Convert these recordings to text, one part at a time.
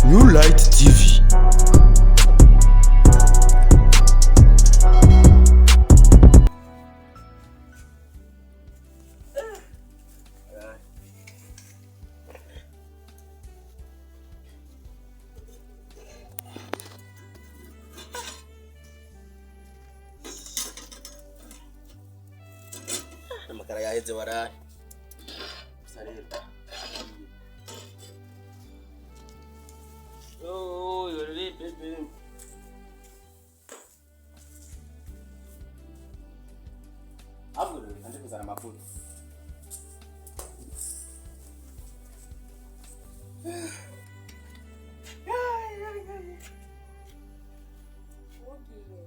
New Light TV. Amakara yaheze waraye. Gusa rero Oh, yorere bebe. Ahubwo rero reka nje kuzana amavuta. Ugiye.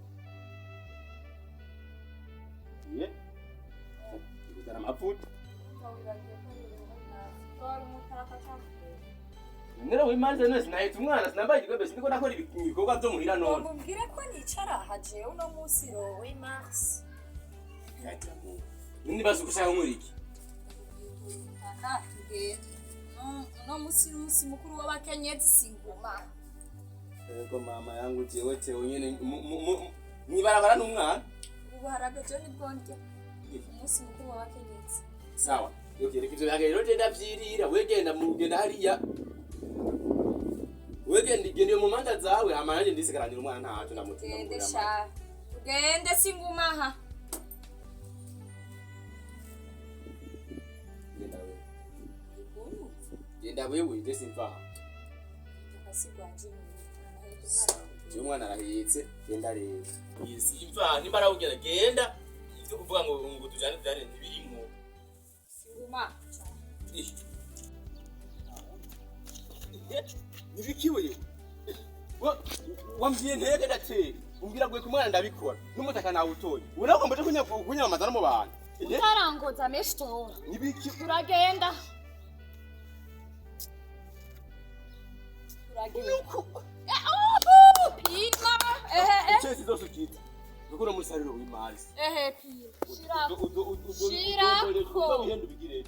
Ye. Kuzana amavuta. Umva wibagiwe ko ari uruhu tora umutaka cyangwa Nera wimanze none sinahetse umwana, sinambaye igikombe, siniko nakora ibikorwa vyo muhira none. ngo umbwire ko nicara aha jewe uno munsi rowe mars. Nibaza uko ushaka nkora iki? Umutaka tugende. Uno munsi ni umunsi mukuru w'abakenyezi singuma. Ego mama yangu jewe tewe nyene mwibarabara n'umwana. Ubuharage jewe nibwo ndya. Umunsi mukuru w'abakenyezi. Sawa. Okay, reka ivyo bihagariro rero ndavyirira, wegenda mu genda hariya. Wegenda igenda iyo mu manza zawe, hama nanje ndisigaranira umwana ntaco ndamutinda Tugende mugura. sha. Tugende singuma aha. Genda wewe. Genda wewe nje simva aha. Akasigwanje ni umwana. Jewe umwana arahetse, genda rero. Simva nimba arawugenda genda. Ivyo kuvuga ngo tujane tujane ntibirimwo. Singuma. Nibiki wewe? Wambwiye ntege ndatera umbwira gwe kumwana ndabikora n'umutaka nawutoye unagomba uje kunyamamaza no mu bantu. Utarangoza menshi tora. Nibiki? Turagenda. Turagenda. Eh, oh, pima. Ehe, eh. Icyesi zose ukita kuko no musaruro w'imari Ehe, pima. Shirako. Shirako. Uzohenda ubigire.